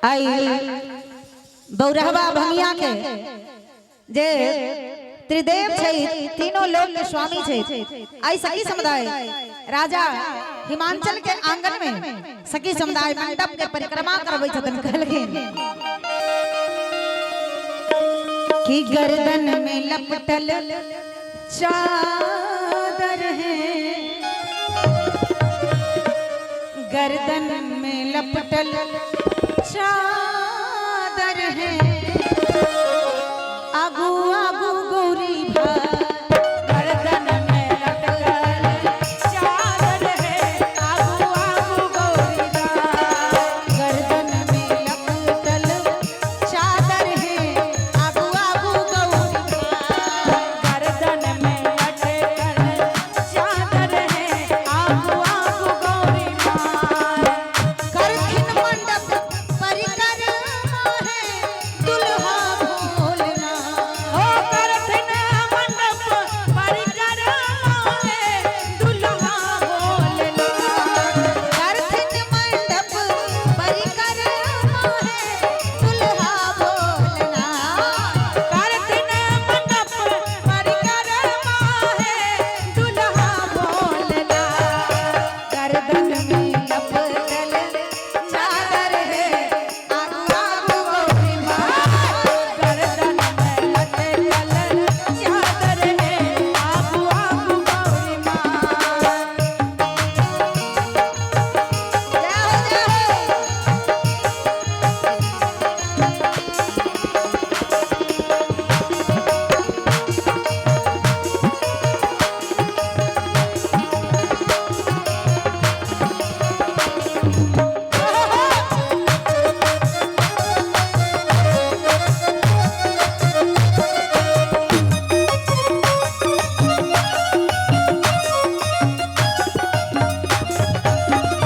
आई बौरहवा भंगिया के जे त्रिदेव छै, तीनों लोक के स्वामी छै, आई सखी समुदाय राजा हिमांचल के आंगन में सखी समुदाय मंडप के परिक्रमा करबै छथिन। कहलखिन कि गर्दन में लपटल चादर है, गर्दन में लपटल चादर है, आगू आगू गौरी भाई। गर्दन में लटकल चादर है, आगू आगू गौरी दाई। गर्दन में लपटल चादर है, आगू आगू गौरी भाई। गर्दन में लटकल चादर है, आगू आगू गौरी माई। करथिन मंडप परिक्रमा है दुल्हा भोलना। हो करथिन मंडप परिक्रमा है दुल्हा भोलना। करथिन मंडप परिक्रमा है दुल्हा भोलना। करथिन मंडप परिक्रमा है दुल्हा भोलना। गर्दन में लपटल चादर है, आगू आगू गौरी माई। गर्दन में लटकल चादर है, आगू आगू गौरी माई। जय हो जय हो।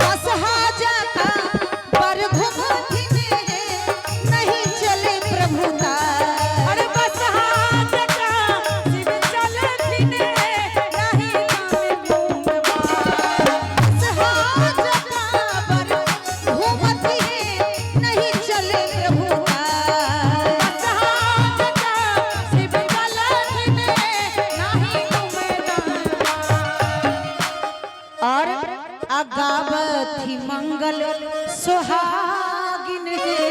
बसहा जाता पर घुमथिन है, नहीं चले प्रभुता। अरे बसहा जटा शिव चलथिन है, नहीं कान घूमवा। बसहा जाता पर घुमथिन है, नहीं चले प्रभुता। बसहा जटा शिव चलथिन है, नहीं घूमवा। और अगावथी मंगल सुहागिन है,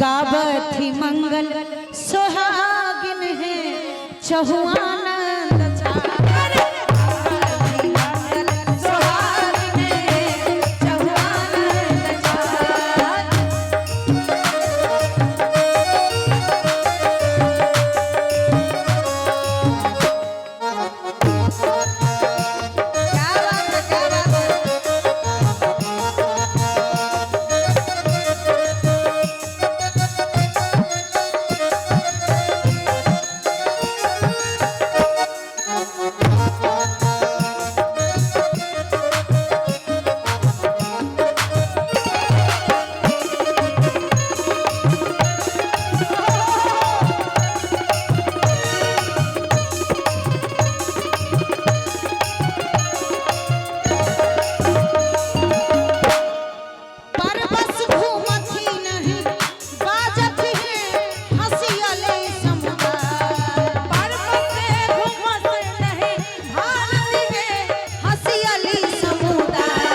गावथी मंगल सुहागिन है, चहुआनंद छागर। गावथी मंगल सुहागिन है, चहुआनंद छागर। क्या बात है, क्या बात है। पर बस घूमथी नहीं बाजत है हंसियले समुदाय। पर्वत से घूमत नहीं भारती है, हंसियली समुदाय।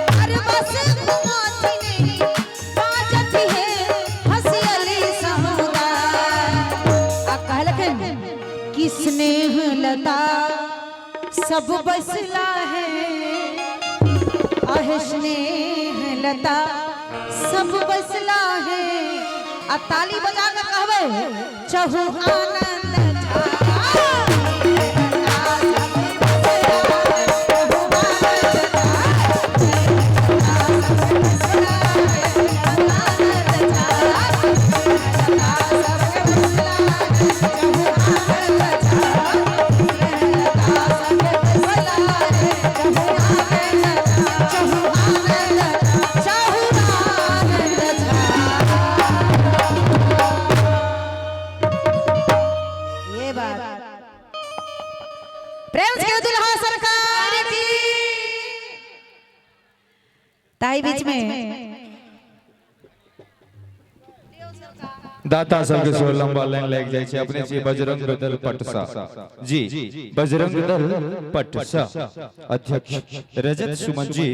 पर बस घूमथी नहीं बाजत है हंसियली समुदाय। आ कहलखिन कि स्नेह लता सब बसला है, आह स्नेह लता सब बसला है, आ ताली बजा के कहबै चहु आनंद झा। ये बात प्रेम से दुल्हा सरकार की। ताई बीच में दाता सबके सेहो लंबा लाइन लागि जाइ छै। अपने छियै बजरंग दल पटसा जी, बजरंग दल पटसा अध्यक्ष रजत सुमन जी,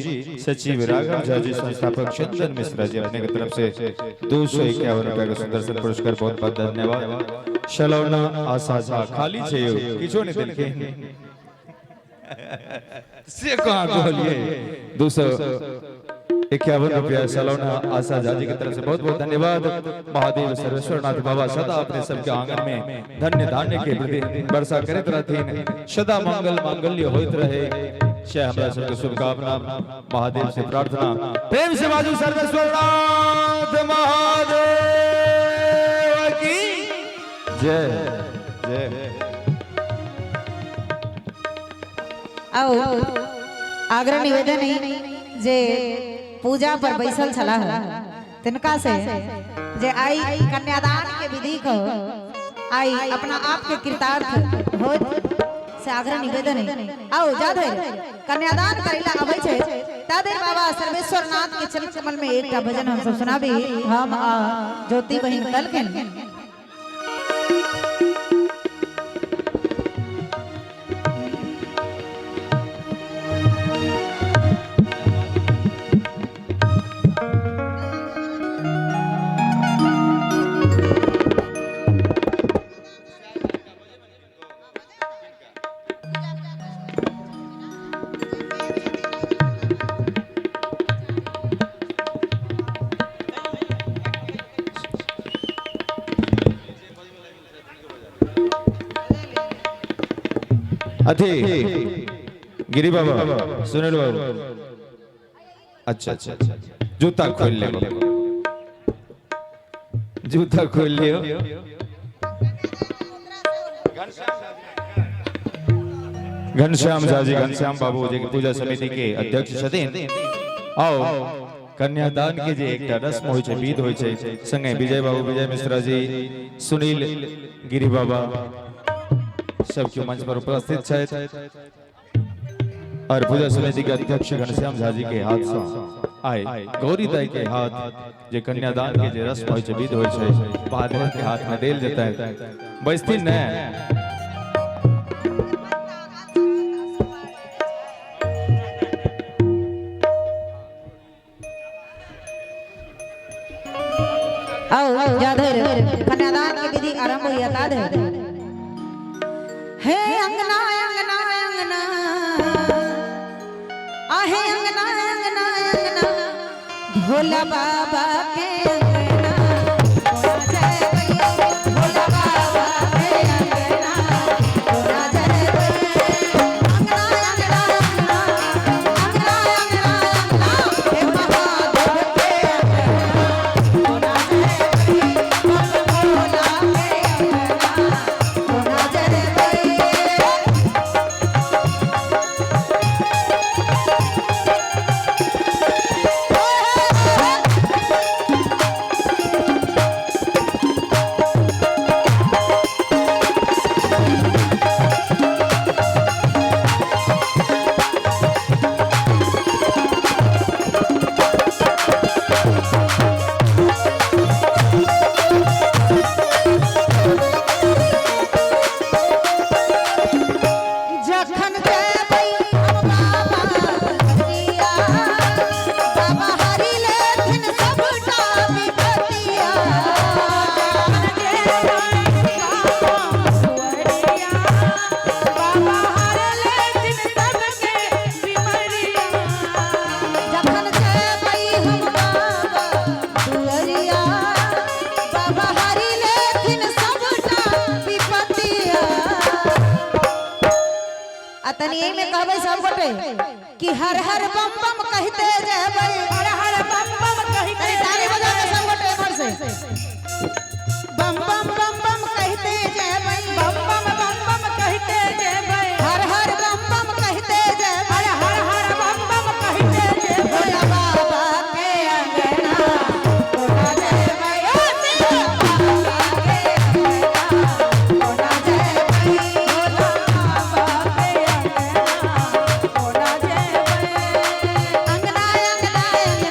सचिव राघव झा जी, संस्थापक चंदन मिश्रा जी, अपने की तरफ से 251 रुपया का सुदर्शन पुरस्कार, बहुत बहुत धन्यवाद। सलौना आशा झा खाली छै यौ, किछो नहीं देलखिन से कहाँ कहलिए। 251 रुपया सलौना आशा झा जी की तरफ से बहुत बहुत धन्यवाद। महादेव सर्वेश्वर नाथ बाबा सदा अपने सबके आंगन में धन्य धान्य के प्रति वर्षा करत रहथिन, सदा मंगल मांगल्य होइत रहे, से हमरा सबके शुभकामना, महादेव से प्रार्थना। प्रेम से बाजू सर्वेश्वर नाथ महादेव की जय जय। आओ आग्रह निवेदन है जे पूजा पर बैसल छलाह तिनका से जे आई कन्यादान के विधि को आई अपना आप के कृतार्थ होत से आग्रह निवेदन है। आओ जा धरि कन्यादान करेला अबै छै ता धरि बाबा सर्वेश्वर नाथ के चरण कमल में एकटा भजन हम सब सुनाबी। हम आ ज्योति बहिन कलखिन। अथी गिरी बाबा सुनील बाबू, अच्छा अच्छा अच्छा, जूता खोल ले, जूता खोल लियो। घनश्याम झा जी, घनश्याम बाबू जे पूजा समिति के अध्यक्ष छथिन। आओ कन्यादान के जे एकटा रस्म होइ छै, विध होइ छै, संगे विजय बाबू, विजय मिश्रा जी, सुनील गिरी बाबा सब केओ मंच पर उपस्थित छथि और पूजा समिति के अध्यक्ष घनश्याम झा जी के हाथ से आइ गौरी दाई के हाथ जे कन्यादान के जे रस्म होइ छै, विध होइ छै, महादेव के हाथ में देल जेतै। बैसथिन ने? आओ जा धरि कन्यादान के विधि आरंभ होइया ता धरि हे अंगना अंगना अंगना आहे अंगना अंगना अंगना भोला बाबा के अंगना कोना जयबै, भोला बाबा के अंगना कोना जयबै। अंगना अंगना अंगना अंगना अंगना अंगना हे महादेव के अंगना कोना जयबै, भोला के अंगना कोना जयबै। जखन जेबै हम बाबा दुआरिया, बाबा हरि लेथिन सबटा विपतिया। जखन जेबै हम बाबा दुआरिया, बाबा हरि लेथिन सबटा विपतिया। आ तनी एहि में कहबै सब गोटे कि हर हर बम बम कहते जेबै, हर हर बम बम कहते, तनी ताली बजा के सब गोटे एम्हर से बम बम बम बम कहते जेबै, बम बम बम बम कहते जेबै, हर हर बम बम कहते जेबै, हर हर हर बम बम कहते जेबै। भोला बाबा के अंगना कोना जेबै, ओ बाबा के अंगना कोना जेबै, भोला बाबा के अंगना कोना जेबै। अंगना अंगना अंगना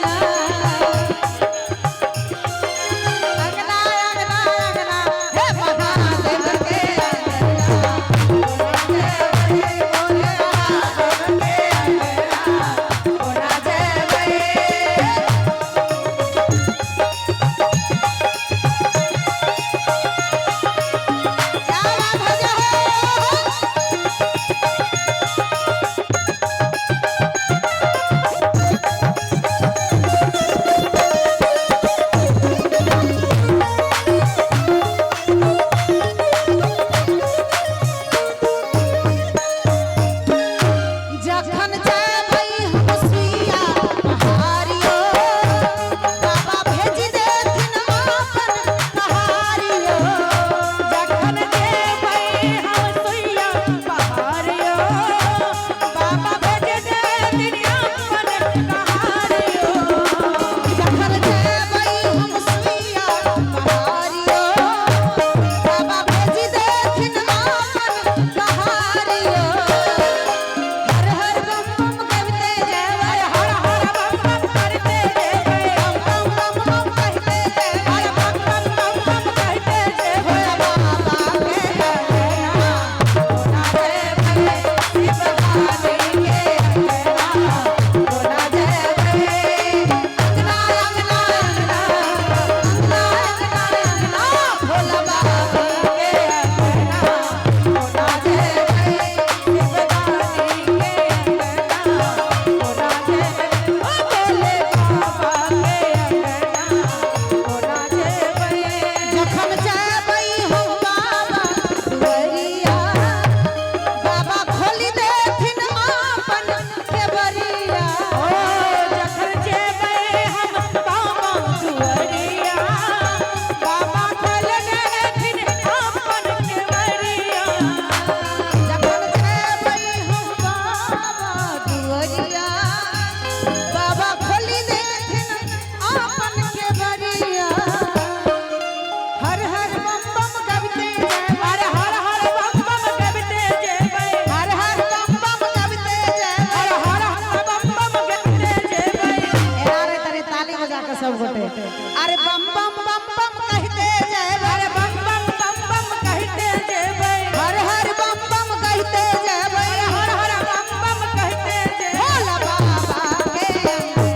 अरे बम बम बम बम कहते जेबै। अरे बम बम बम बम कहते जेबै। हर हर बम बम कहते जेबै। हर हर बम बम कहते जेबै। भोला बाबा के अंगना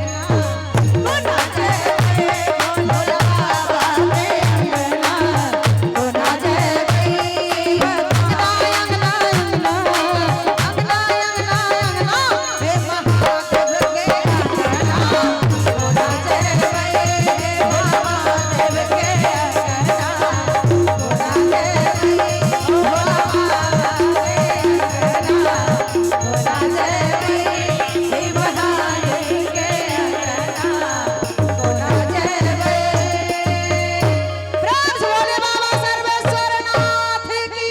कोना जेबै, भोला बाबा के अंगना कोना जेबै। अंगना अंगना अंगना अंगना अंगना अंगना हे महादेव के अंगना कोना जेबै, हे महादेव के अंगना कोना जेबै, भोला बाबा के अंगना कोना जेबै, हे महादेव के अंगना कोना जेबै। प्रेम से बोले बाबा सर्वेश्वर नाथ की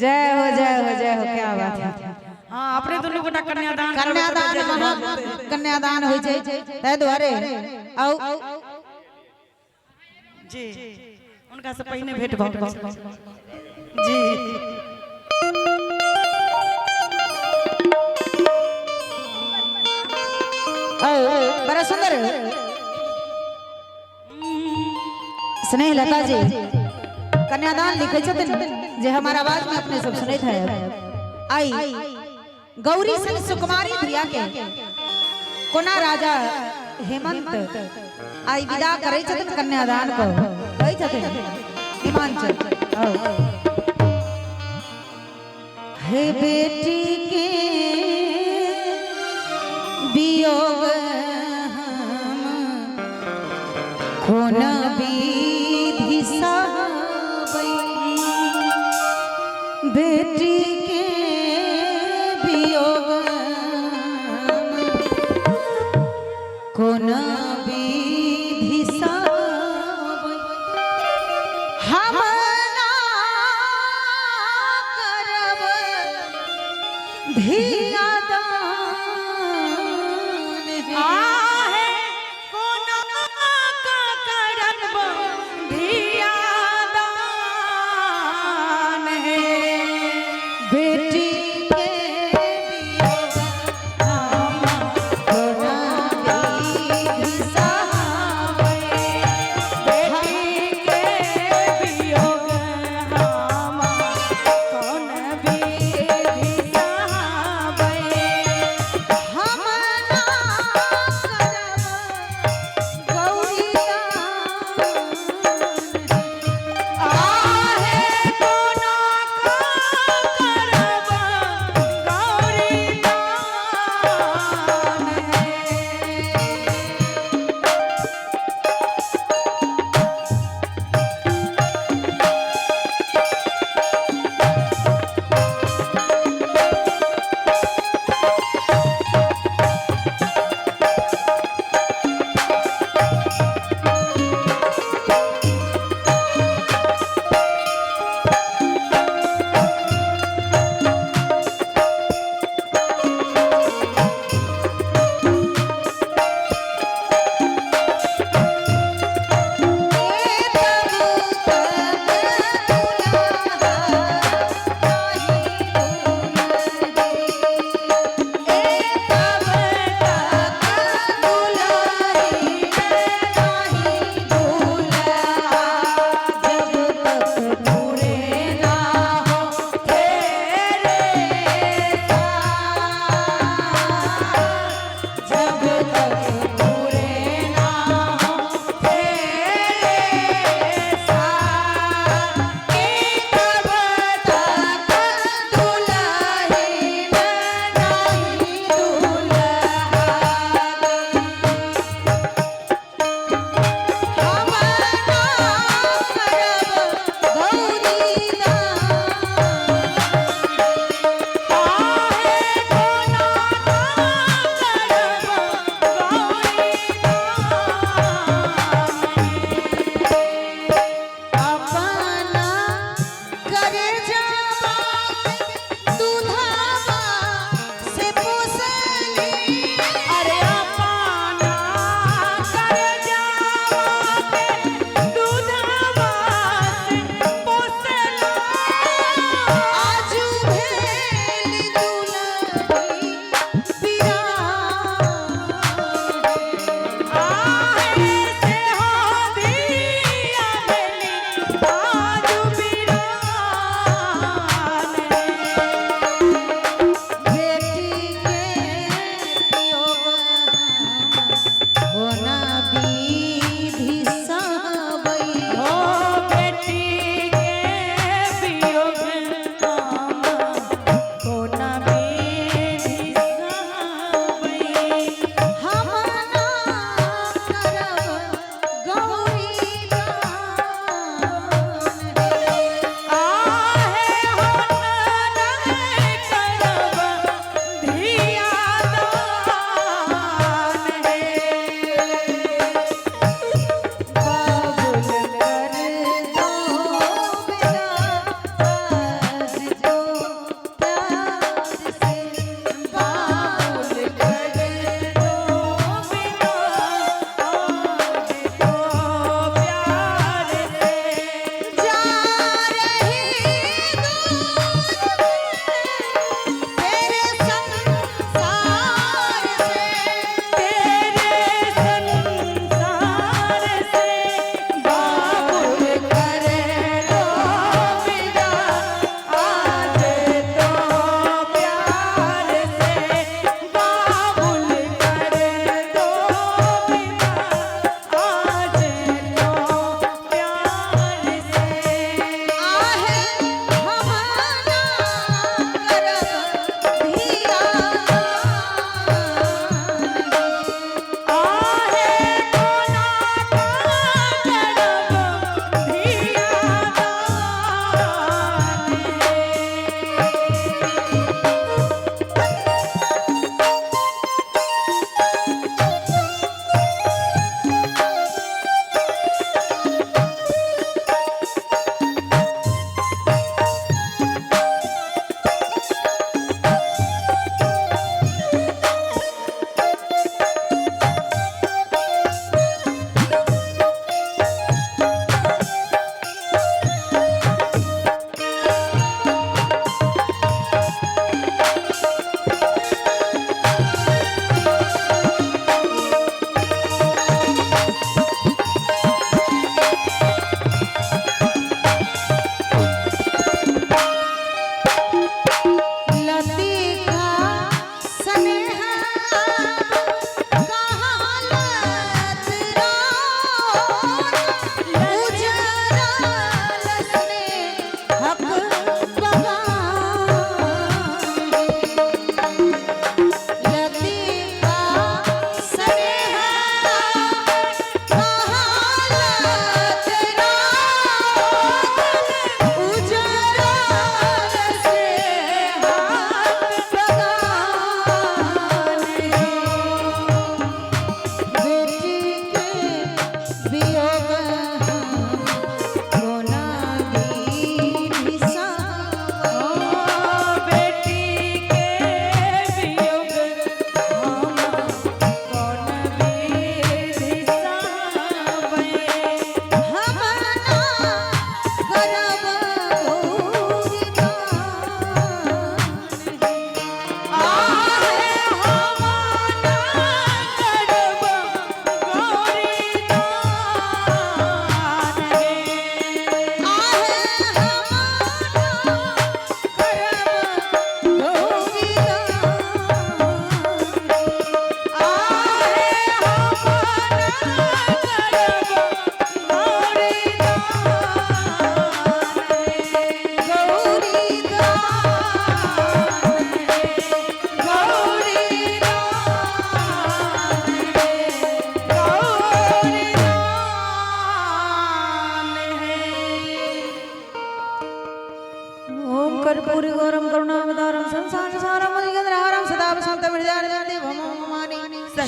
जय हो, जय हो, जय हो। क्या बात है। हाँ, अपने दुनू गोटा कन्यादान करबै। कन्यादान महा कन्यादान होइ छै, ताहि दुआरे आउ। जी, उनका से पहिने भेंट भऽ गेल जी। आउ, बड़ा सुंदर स्नेह लता जी कन्यादान लिखै छथिन, जे हमार आवाज में अपने सब सुनैत है। आई गौरी सन सुकुमारी प्रिया के कोना राजा हेमंत आई विदा करै छथिन कन्यादान को, कहै छथिन हिमांचल। आउ। हे बेटी के वियोग हम कोना विधि सहबै, बेटी के वियोग हम कोना विधि सहबै, हम ना करब धिया दान हे। आहे कोना का करब धिया दान हे। बेटी के वियोग हम कोना विधि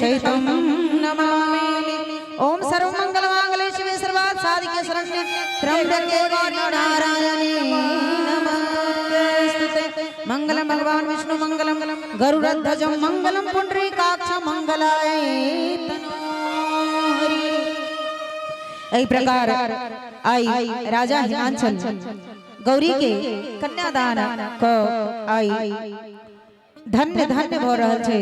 सहितं नमामि। ओम सर्वमंगल मांगल्ये शिवे सर्वार्थ साधिके शरण्ये त्र्यंबके गौरी नारायणी नमोस्तुते। मंगलम भगवान विष्णु मंगलम गरुड़ध्वजम मंगलम पुंडरीकाक्ष मंगलाय तनोहरि। एहि प्रकार आई राजा हिमांचल गौरी के कन्यादान क आई धन्य धन्य भ रहल छै।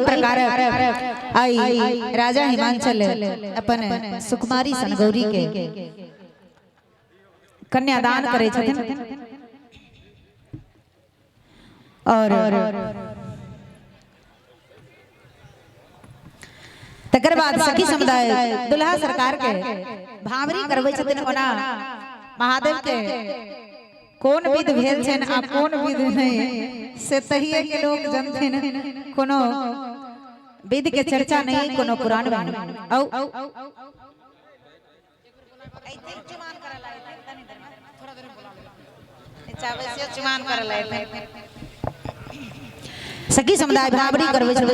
प्रकार आई राजा हिमांचल अपन सुकुमारी सन गौरी के कन्यादान करे छथिन और तकर बाद सखी समुदाय दुल्हा सरकार के भावरी करबै छथिन। ओना महादेव के कोन विध भेल छनि आ कोन विध नहीं से तहिए के लोग जनथिन, कोनो विध के चर्चा नहीं कोनो पुराण में। औ सखी समुदाय भावरी करबै छै।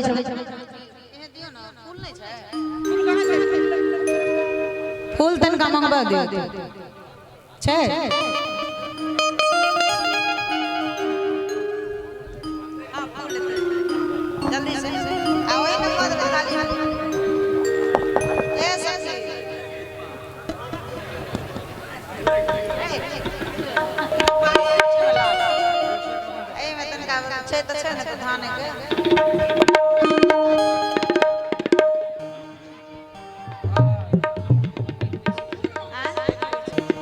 फूल तनका मंगवा दियौ छै। जल्दी से आ ओहि में कऽ देबै खाली। ए सखी एहिमे तनका छै तऽ छै ने तऽ धान के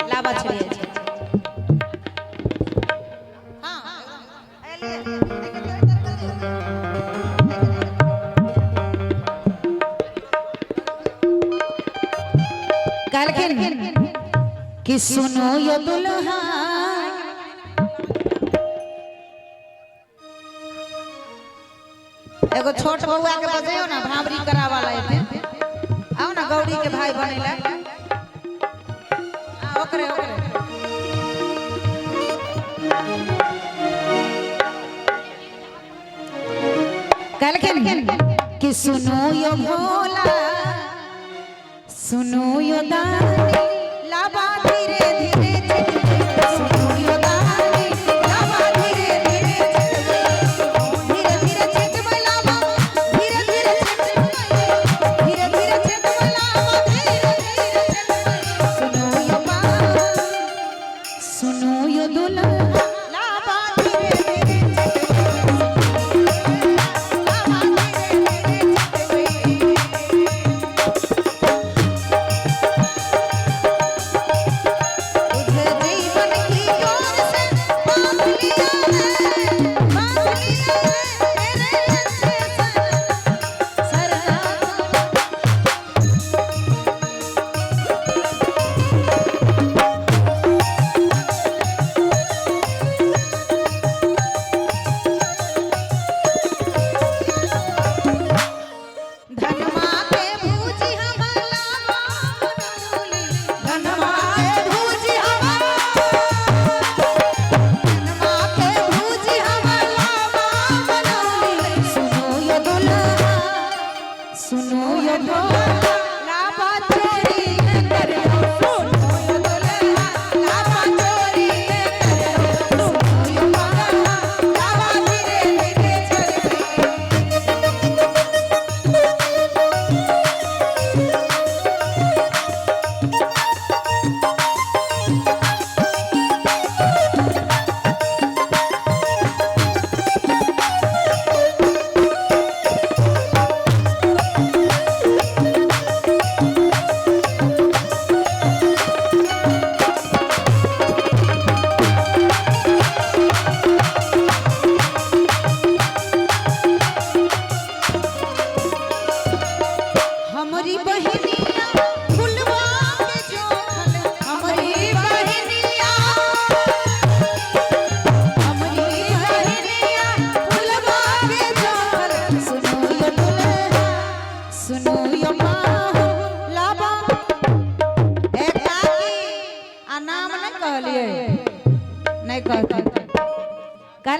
लाबा छिड़िया छै। कहलखिन कि सुनो यो दुल्हा एगो छोट बउआ के बजैयो ना भावरी करावा ला एते आओ ना गौरी के भाई बनेला ओकरे ओकरे कहलखिन कि सुनो यो भोला सुनो यो दानी लाबा धीरे धीरे छिटके सुनो यो दानी लाबा धीरे धीरे छिटके धीरे धीरे छिटबै लाबा धीरे धीरे छिटबै धीरे धीरे छिटबै लाबा धीरे धीरे छिटबै सुनो यो बाबा सुनो यो दुल्हा लाबा धीरे धीरे छिटबै लाबा धीरे धीरे छिटबै।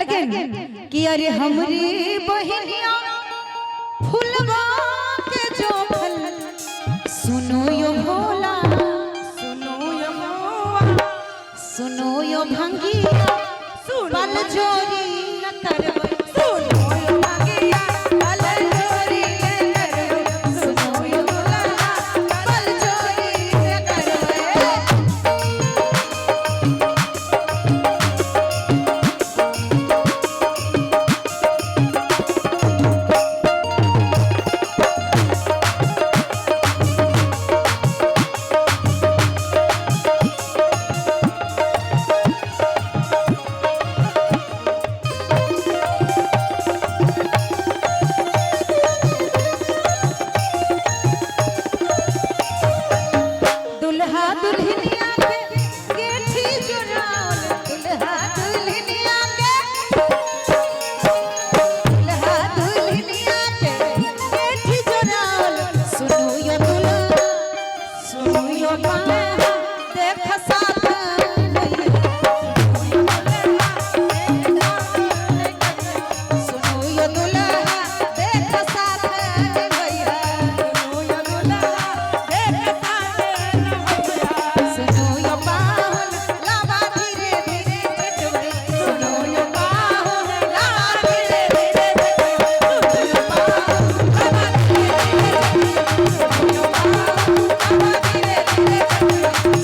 कहलखिन कि अरे हमरी बहिनिया फुलवा के जो फल, सुनो यो भोला, सुनो यो मौआ, सुनो यो भंगिया, पल जोरी न करबै, सुनो यो भंगिया, पल जोरी न करबै, सुनो यो भोला, पल जोरी न करबै। दुल्हा दुल्हनिया के गेठी जुड़ावल, दुल्हा दुल्हनिया के, दुल्हा दुल्हनिया के गेठी जुड़ावल, सुनो यो दुल्हा, सुनो यो दुल्हा, देख साथ भैया, सुनो यो दुल्हा, देख साथ भैया, सुनो यो दुल्हा, देख साथ भैया, सुनो यो पाहुन लावा धीरे धीरे चटवे, सुनो यो पाहुन, लावा धीरे धीरे चटवे, सुनो यो पाहुन, लावा धीरे धीरे चटवे, सुनो यो पाहुन, लावा धीरे धीरे चटवे,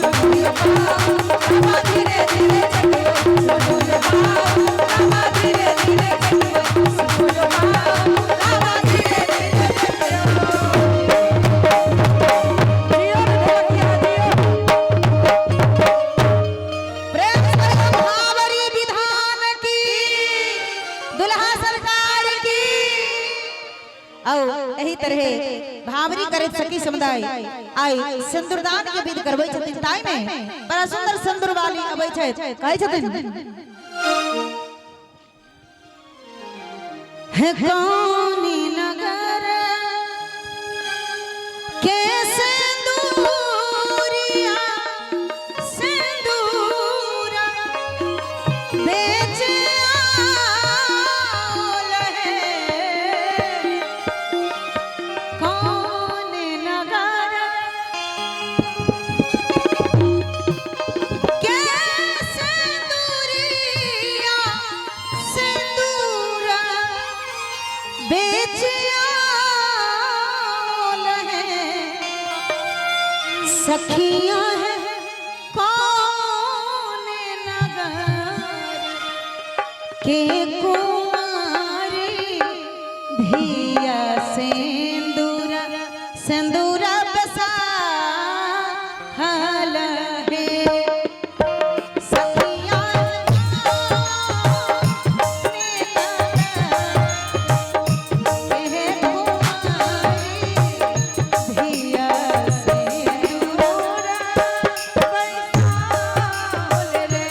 सुनो यो पाहुन, लावा धीरे धीरे चटवे, सुनो यो पाहुन, लावा धीरे धीरे चटवे, सुनो यो पाहुन, लावा धीरे धीरे चटवे। जियो रे ढोलकिया जियो। प्रेम से भावरी विधान की, दुल्हा सरकार की। आओ एही तरह भावरी करैत सखी समुदाय आई सिंदूरदान के विध करबै छथिन, ताहि में बड़ा सुंदर सिंदूर वाली अबै छथि, कहै छथिन हे कौनी नगर के सिंदूरिया, सिंदूरा बेच आल है, कौन नगर के सिंदूरिया, सिंदूरा बेच आल है, सखियां हैं कौन नगर के कुमारी धिया, सिंदूरा सिंदूरा बसा हाल है, सखियां के कुमारी धिया, सिंदूरा बैसाल रे,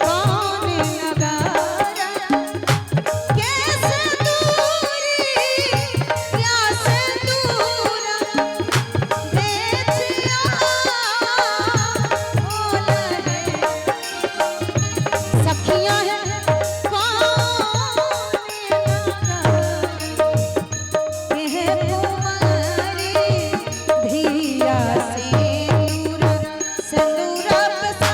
कौन नगारा के सिंदूरी या सिंदूरा बेच आल है, सखियां हैं कौन नगारा के कुमारी धिया, सिंदूरा सिंदूरा बसा।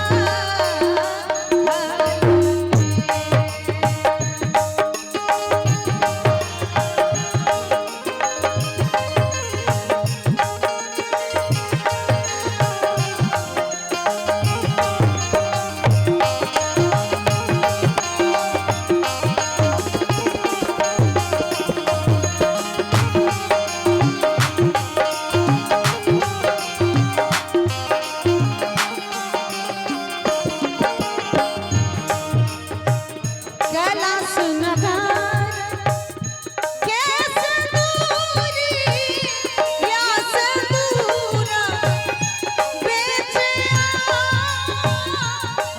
कैलाश नगर के सिंदूरी या सिंदूरा बेच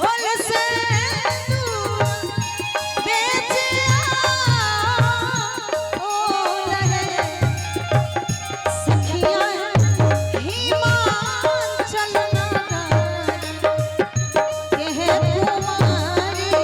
आल, सिंदूरा बेच आल है, सखियां हिमाचल नगर के कुमारी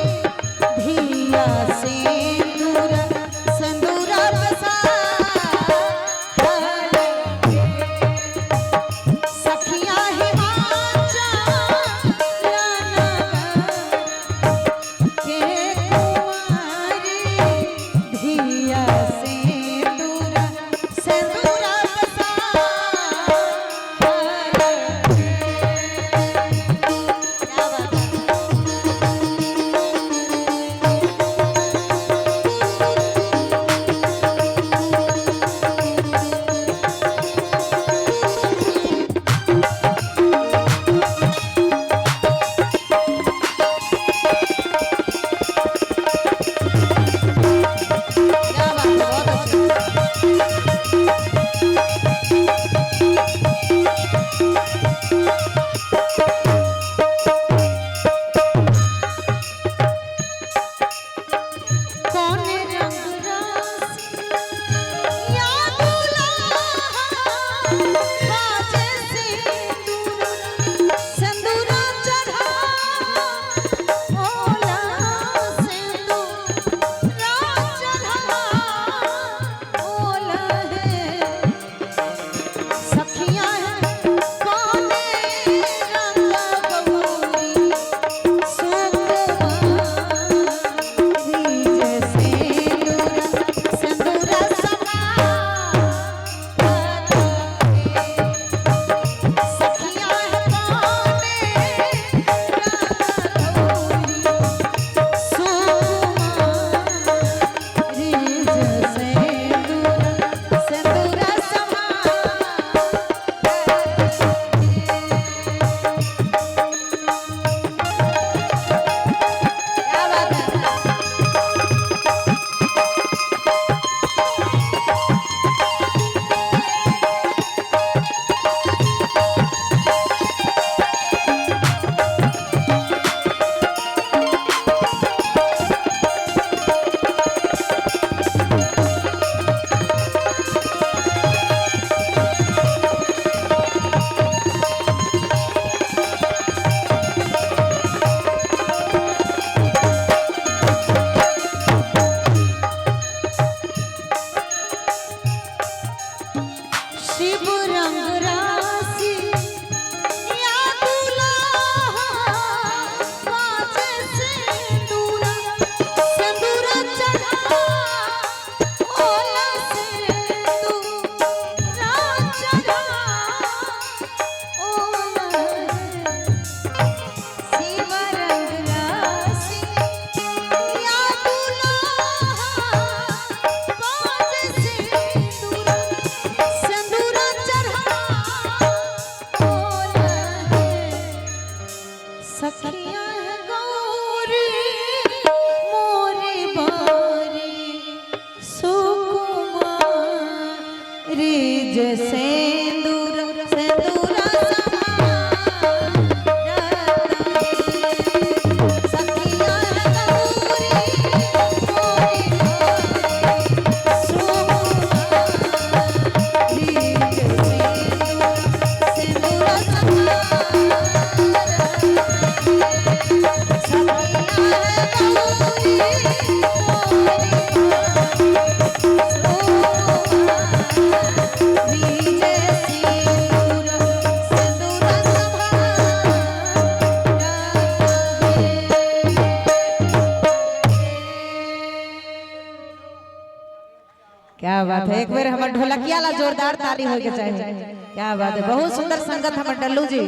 क्या बात है, एक बेर हमर ढोलकिया ला जोरदार ताली होय के चाहिए। क्या बात है, बहुत सुंदर संगत हमर डल्लू जी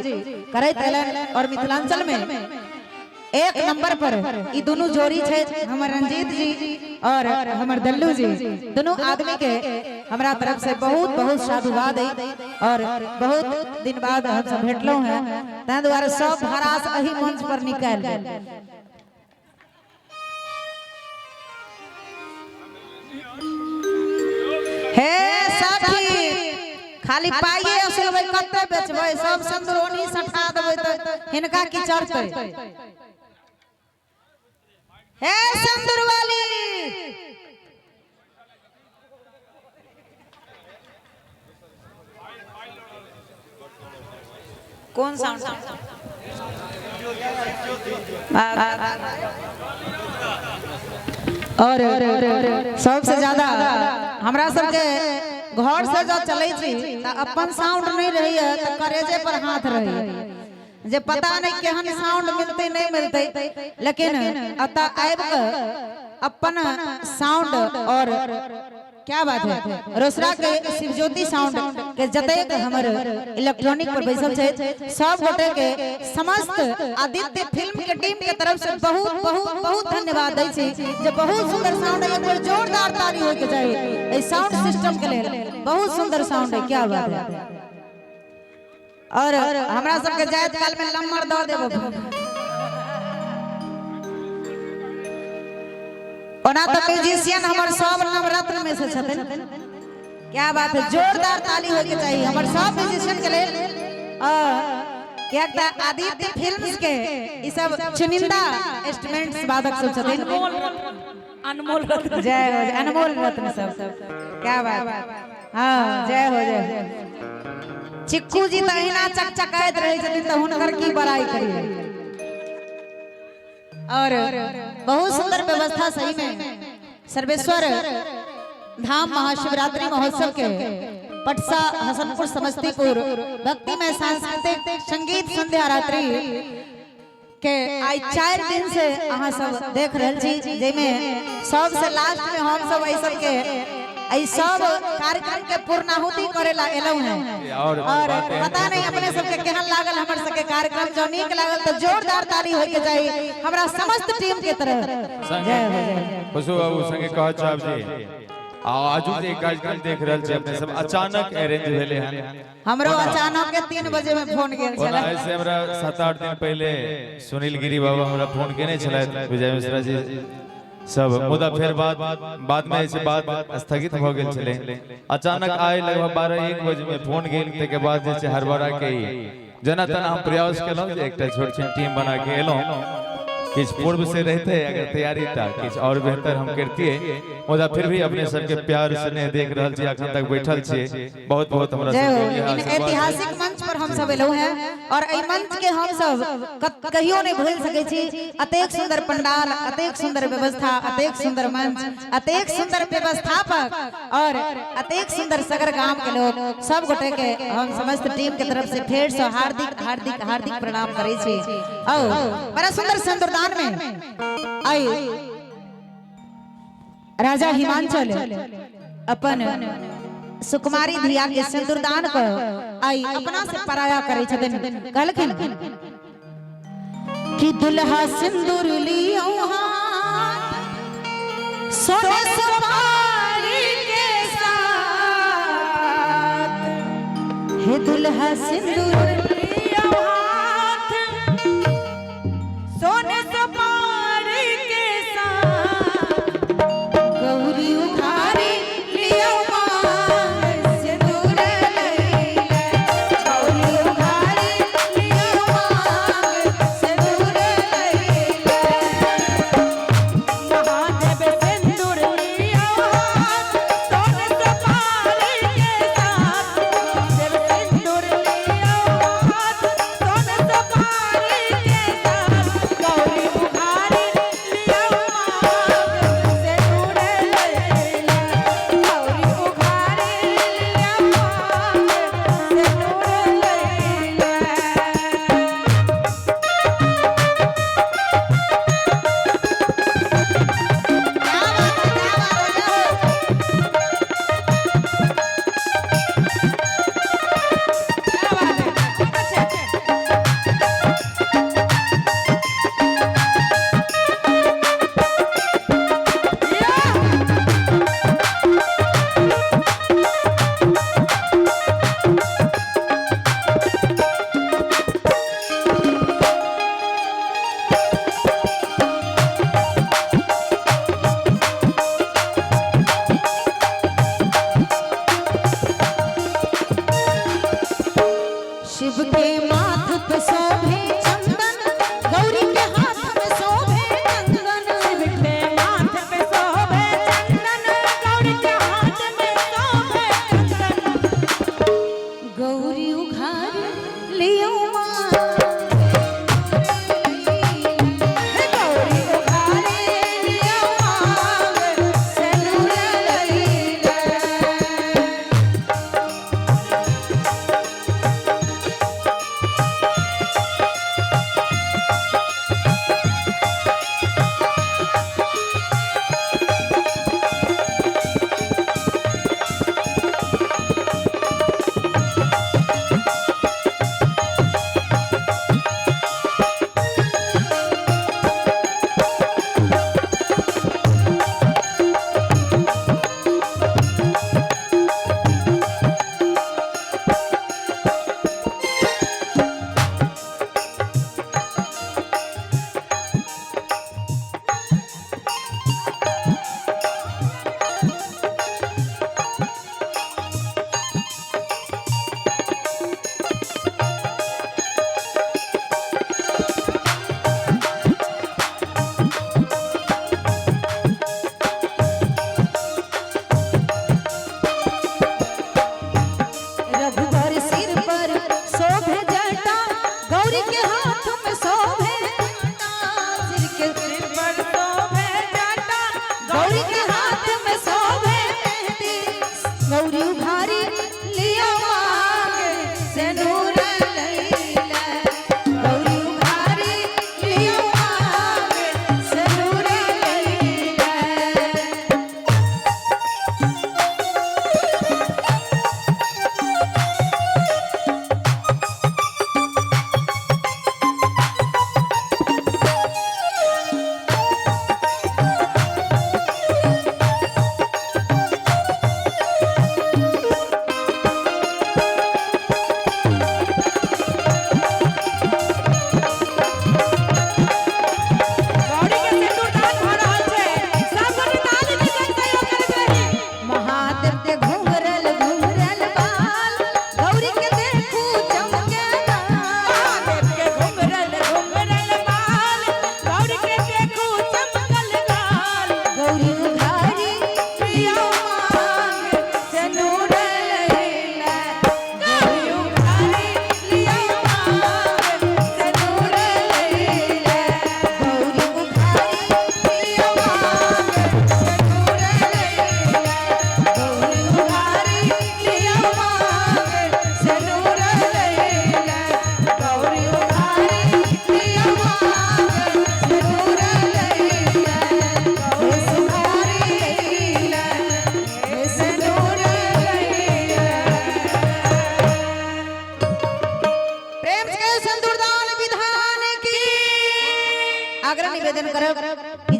करैत एलन और मिथिलांचल में एक नंबर पर ई दोनों जोड़ी छै, हमर रंजीत जी और हमर दल्लू जी। दोनों आदमी के हमरा तरफ से बहुत बहुत साधुवाद है और बहुत दिन बाद हम सब भेटलहुँ हैं, ताहि दुआरे सब भरास एही मंच पर निकालि गेल। हे सखी, खाली पाइए असलबै कते बेचबै, सब संदरोनी सठा देबै तऽ हिनका की चढ़तै। हे सिंदूर वाली, कौन साउंड? और सबसे ज्यादा हमरा सबके घर से जब चलै छी तऽ अपन साउंड नहीं रहैया तऽ करेजे पर हाथ रहैया जे पता नहीं केहन साउंड मिलते नहीं मिलते, लेकिन अतः आबि कऽ अपन साउंड और क्या बात है रोसड़ा के शिवज्योति साउंड के जतेक हमर इलेक्ट्रॉनिक पर बैसल छै सब गोटे के समस्त आदित्य फिल्म के टीम के तरफ से बहुत बहुत बहुत धन्यवाद दै छी जे बहुत सुंदर साउंड है। एक बेर जोरदार ताली होय के चाही एहि साउंड सिस्टम के लेल, बहुत सुंदर साउंड है। क्या बात है। और हमरा सबके जायत काल में नंबर दऽ देब। ओना तऽ म्यूजिशियन हमर सब नवरत्न में से छथिन। क्या बात है, जोरदार ताली होय के चाहिए हमर सब म्यूजिशियन के लेल। कियाक तऽ आदित्य फिल्म्स के ई सब चुनिंदा इंस्ट्रूमेंट्स वादक सब छथिन। अनमोल रत्न, जय हो, अनमोल रत्न सब। क्या बात, हाँ जय हो जय हो। चिक्कू जी तऽ अहिना चकचकाइत रहै छथिन तऽ हुनकर की बड़ाई करिए। और बहुत सुंदर व्यवस्था सही में सर्वेश्वर धाम महाशिवरात्रि महोत्सव के पटसा हसनपुर समस्तीपुर भक्ति में सांस्कृतिक संगीत संध्या रात्रि के आई 4 दिन से अहाँ सब देख रहल छी, जाहिमे सबसे लास्ट में हम सब एहि सब के एहि सब कार्यक्रम के पूर्णाहुति करेला एलहुँ हैं। और और पता नहीं अपने सबके केहन लागल हमर सबके कार्यक्रम, जो नीक लागल तो जोरदार ताली होय के चाही हमरा समस्त टीम के तरफ। जय हो जय। खुशबू बाबू संगे कहत चाहब जी आजू जे कार्यक्रम देख रहल छी अपने सब अचानक अरेंज भेले हन। हमरो अचानक के 3 बजे में फोन गेल ओना छलै। ऐसे हमरा 7-8 दिन पहले सुनील गिरी बाबा हमरा फोन केने छलथि, विजय मिश्रा जी सब, मुदा फिर बाद में ऐसे बात स्थगित भ गेल छलै। अचानक आए लगभग 12-1 बजे में फोन गेल, तके बाद जे छै हड़बड़ा के जेना तेना हम प्रयास केलहुँ जे एकटा छोट छिन टीम बना के एलहुँ। किछु पूर्व से रहते अगर तैयारी त किछु और बेहतर हम करतिए, मुदा फिर भी अपने सबके प्यार स्नेह देख रहल छी, अखन तक बैठल छी, बहुत बहुत हमरा जय हो। सबके इन आशीर्वाद। ऐतिहासिक मंच पर हम सब एलहुँ हैं और एहि मंच के हम सब कहियो नहीं भूल सकै छी। अतेक सुंदर पंडाल, अतेक सुंदर व्यवस्था, अतेक सुंदर मंच, अतेक सुंदर व्यवस्थापक और अतेक सुंदर सगर गांव के लोग सब गोटे के हम समस्त टीम के तरफ से फेर से हार्दिक हार्दिक हार्दिक प्रणाम करै छी। और बड़ा सुंदर सिंदूरदान में आई राजा हिमांचल अपन सुकुमारी धिया के सिंदूरदान कर आई अपना से पराया करे छथिन। कहलखिन कि दुल्हा सिंदूर लियो हाथ सोने सुपारी के साथ, हे दुल्हा सिंदूर लियो हाथ सोने सुपारी के साथ, गौरी उघारी लियो मांग सिंदूर लैले, गौरी उघारी लियो मांग सिंदूर लैले। महादेव सिंदूर लियो हाथ सोने सुपारी के साथ, महादेव सिंदूर लियो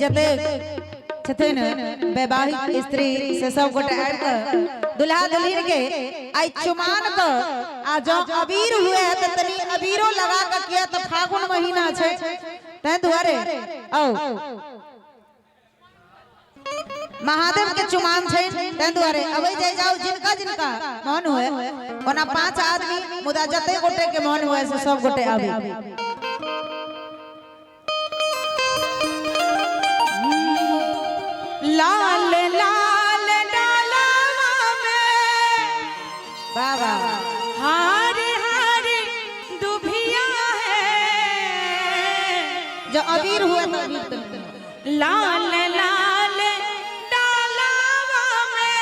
जते छथिन वैवाहिक स्त्री से सब गोटे आबि कऽ दुल्हा दुल्हिन के आइ चुमान कऽ आ जँ अबीर हुए तऽ तनी अबीरो लगा कऽ, किया तऽ फागुन महीना छै, ताहि दुआरे औ महादेव के चुमान छै, ताहि दुआरे अबै जाय जाउ जिनका जिनका मन हुए। ओना 5 आदमी, मुदा जते गोटे के मन हुए से सब गोटे आबे। लाल लाल डालावा में बाबा हारे हारे दुभिया है। जो अबीर हुए तो अबीर तनी। लाल लाल डालावा में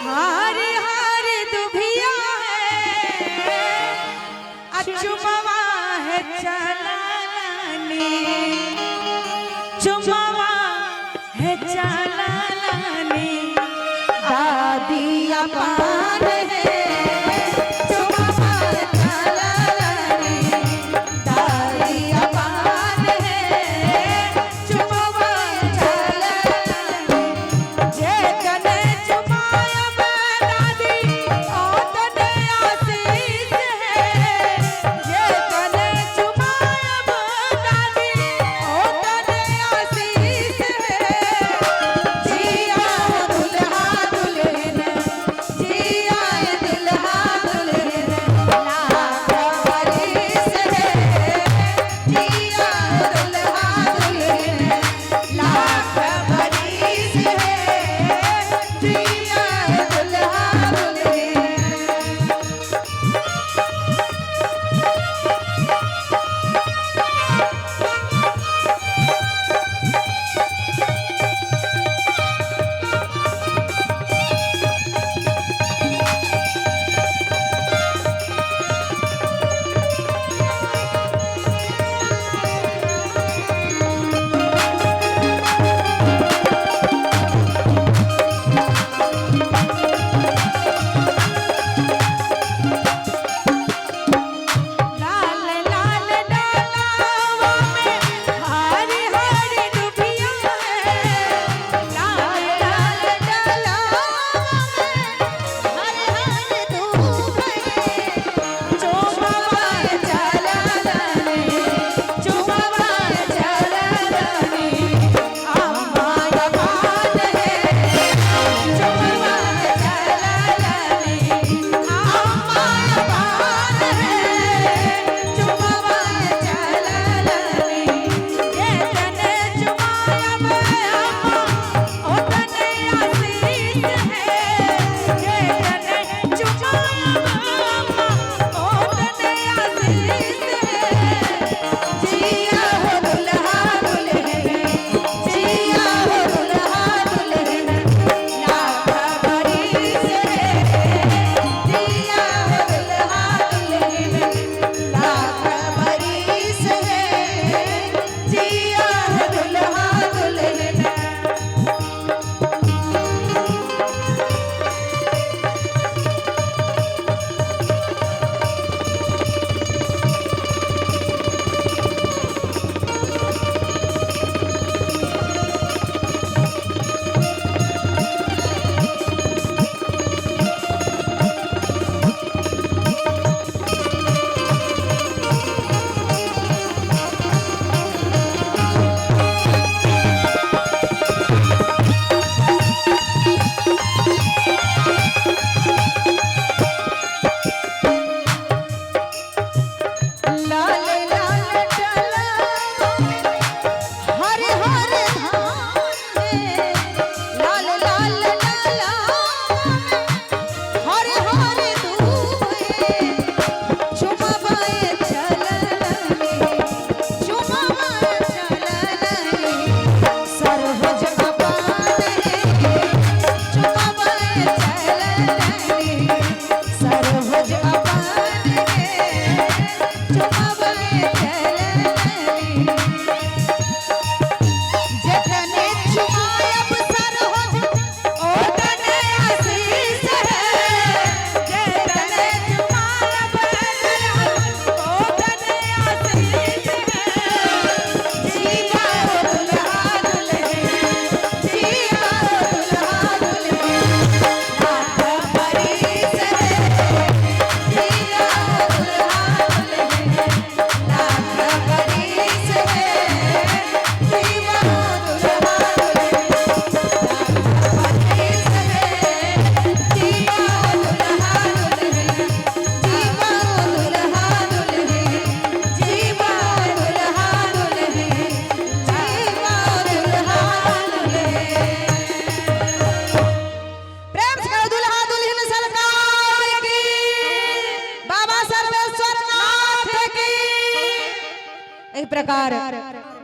हारे हारे दुभिया है। अचुमवा है चलानी, चुमवा है चलानी, दादिया पान है, चुमवा चलानी, दादिया पान है, चुमवा चलानी। जे तने चुमाया मैं दादी ओ तने आशीष है। जे तने चुमाया मैं दादी ओ तने आशीष है। जिया दुल्हा दुल्हन, जिया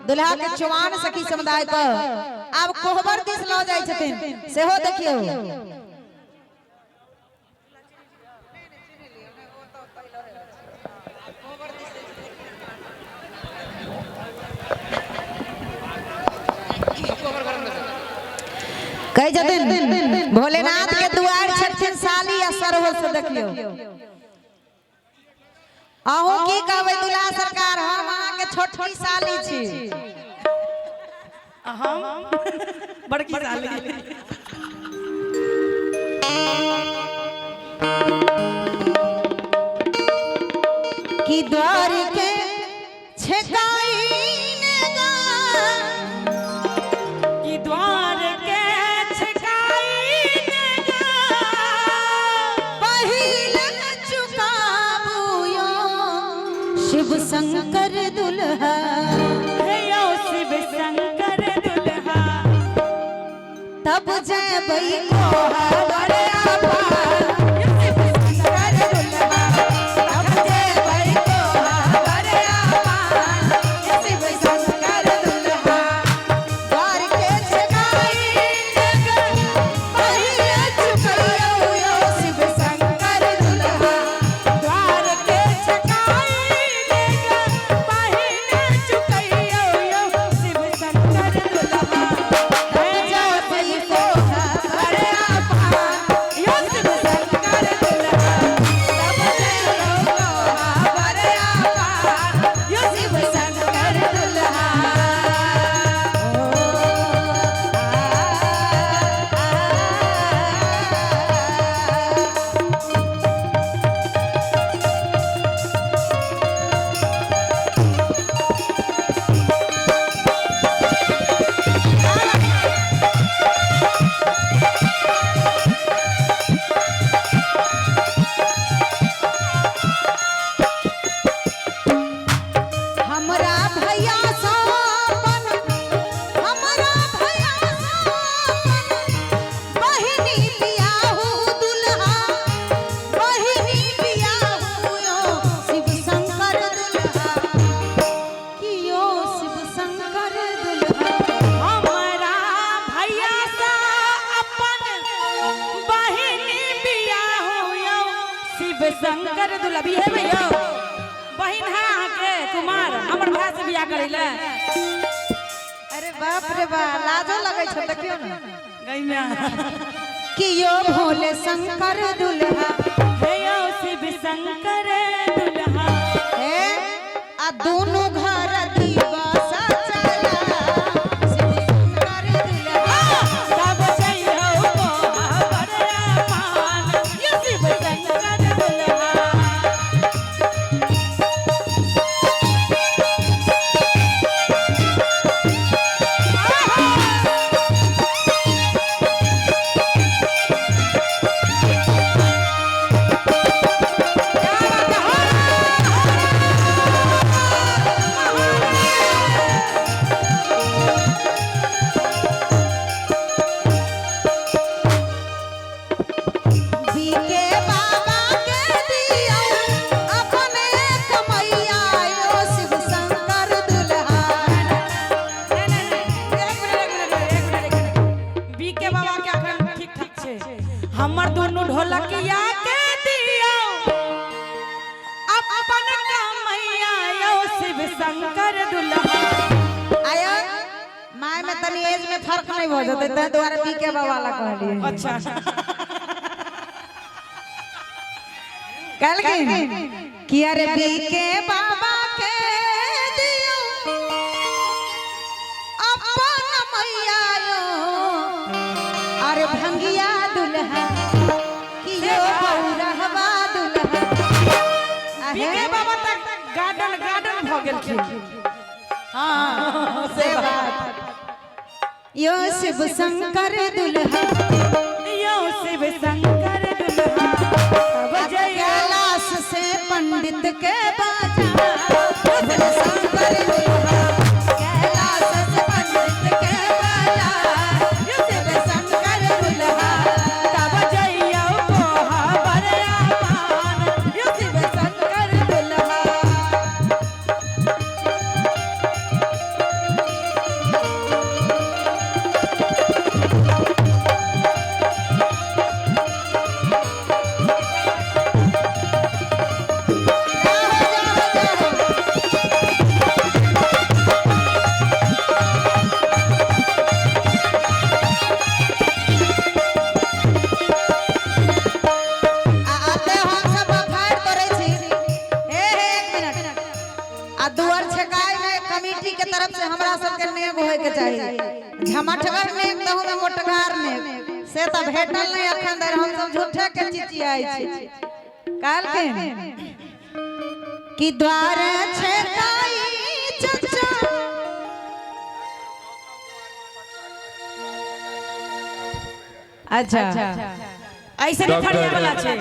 दुल्हा के चुमान सखी समुदाय के आब कोहबर दिस लऽ जाइ छथिन सेहो देखियौ। कहै छथिन भोलेनाथ के दुआर छथिन साली आ सरहो से देखियौ। अहूँ की कहबै दुल्हा सरकार, हम अहाँके छोटकी साली छी। हम बड़की साली। की द्वार के छेकाई गा, की द्वार के छेकाई गा, पहिल चुकाबू यो शिव शंकर दुल्हा, हे यो शिव शंकर दुल्हा, तब जयबै कोहबर आपा। शिव शंकर दुल्हा, तब जयबै कोहबर आपा। शिव शंकर दुल्हा, द्वार के छेकाई गा, पहिल चुकाबू यो शिव शंकर दुल्हा, द्वार के छेकाई गा, पहिल चुकैयो यो शिव शंकर दुल्हा, तब जयबै कोहबर आपा। यो शिव शंकर दुल्हा, तब जयबै कोहबर आपा। यो शिव शंकर दुल्हा। हमरा भैया सपन, हमरा भैया सपन, बहिनी बियाहू दुल्हा, बहिनी बियाहू यो शिव शंकर दुल्हा, कियो शिव शंकर दुल्हा। हमरा भैया सा अपन बहिनी बियाहू यो शिव शंकर दुल्हा। बिहे भैया बहिन है अहाँके कुमार, हमर भाय से बियाह करै ले। अरे बाप रे बा, लाजो लगै छै देखियौ ने। गई में कियो भोले शंकर दुल्हा, हे यो शिव शंकर दुल्हा, हे आ दोनों घर दिवस चला शिव शंकर दुल्हा, तब जइयो कोहबर पान यो शिव शंकर दुल्हा। बीके बाबा के दियो अपने कमैया यो शिव शंकर दुल्हा। नहीं, नहीं, नहीं, एक मिनट, एक मिनट, एक मिनट, एक मिनट। बीके बाबा के अखन ठीक ठीक छै। हमर दुनू ढोलकिया के दियो अपन कमैया यो शिव शंकर दुल्हा। आया my में तनी एज में फर्क नहीं हो जते तै द्वारा बीके बाबा ला कहलिए। अच्छा कहलखिन कि अरे बीके बाबा के दियो अपन मैया यो अरे भंगिया दुल्हा, कियो बौरहवा दुल्हा। बीके बाबा तक गार्डन गार्डन भ गेलखिन। हाँ से बात। यो शिव शंकर दुल्हा, यो शिव शंकर दुल्हा, तब जइयो कैलाश से पंडित के बाजा शिव शंकर दुल्हा, कैलाश से पंडित के बाजा शिव शंकर दुल्हा, तब जइयो कोहबर पान यो शिव शंकर दुल्हा। झमटगर ने तहु में मोटगर ने से त भेटल नहीं अखन धरि, हम सब झूठे के चिचियाई छी। कहलखिन कि द्वार छेकाई चचा। अच्छा ऐसे नहीं फड़िया वाला छै।